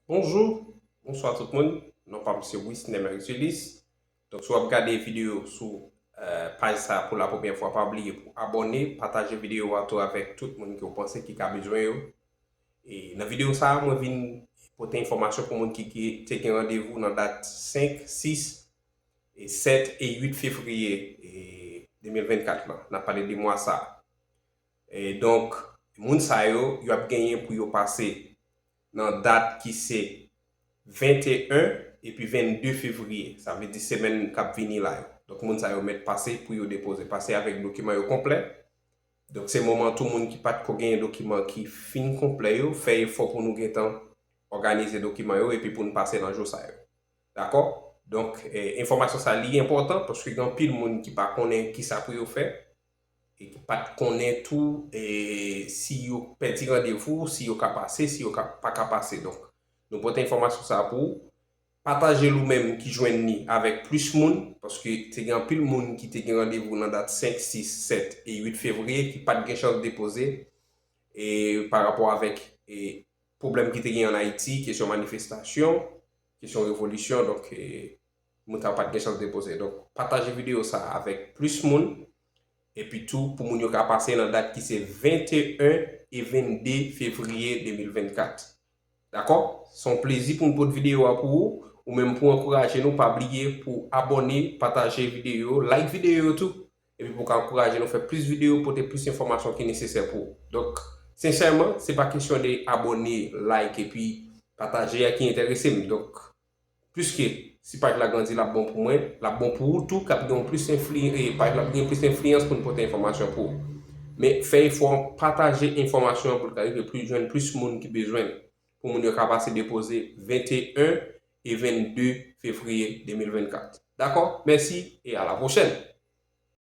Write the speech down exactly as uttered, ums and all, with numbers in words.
Bonjou, bonswa tout moun. Non pa m se Wisner Merzulis. Donk, si w ap gade videyo sou eh, paj sa a pou la premyè fwa, pa bliye pou abòne, pataje videyo a tou avèk tout moun ke w panse ki ka bezwen yo. E nan videyo sa a, mwen vin pote enfòmasyon pou moun ki, ki te gen randevou nan dat senk, sis, e sèt e uit fevriye e de mil vennkat lan. N ap pale de mwa sa a. E donk, moun sa yo, yo ap genyen pou yo pase nan dat ki se venteyen epi vennde fevriye. Sa vle di semèn k ap vini la yo. Donk, moun sa yo mèt pase pou yo depoze. Pase avèk dokiman yo konplè. Donk, se moman tou moun ki pa t ko genyen dokiman ki fin konplè yo, fè efò pou nou gentan òganize dokiman yo epi pou n pase nan jou sa yo. Dakò? Donk, eh, enfòmasyon sa li enpòtan paske gen anpil moun ki pa konnen kisa pou yo fè e ki pa t konnen tou eh, si yo pèdi randevou, si yo ka pase, si yo ka, pa ka pase. Donk, nou pote enfòmasyon sa pou ou. Pataje l ou menm ki jwenn li avèk plis moun, paske te gen anpil moun ki te gen randevou nan dat senk, sis, sèt e uit fevriye ki pa t gen chans depoze e pa rapò avèk e pwoblèm ki te gen an Ayiti, kesyon manifestasyon, kesyon revolisyon, donk e, moun sa yo pa t gen chans depoze. Donk, pataje videyo sa a avèk plis moun, epi tou pou moun yo ka pase nan dat ki se venteyen e vennde fevriye de mil vennkat. Dakò? Se yon plezi pou m pote videyo a pou ou, ou menm pou ankouraje nou, pa bliye pou abòne, pataje videyo, like videyo yo tou, epi pou ka ankouraje nou fè plis videyo, pote plis enfòmasyon ki nesesè pou ou. Donk, sensèman, se pa kesyon de abòne, like epi pataje a ki enterese m. Donk, pliske si paj la grandi, l ap bon pou mwen, l ap bon pou ou tou, k ap gen plis enfli, e paj la ap gen plis enfliyans pou n pote enfòmasyon pou ou. Men fè efò pataje enfòmasyon an pou l ka rive plis, jwenn plis moun ki bezwen l, pou moun yo ka pase depoze venteyen e vennde fevriye de mil vennkat. Dakò? Mèsi e a la pwochèn!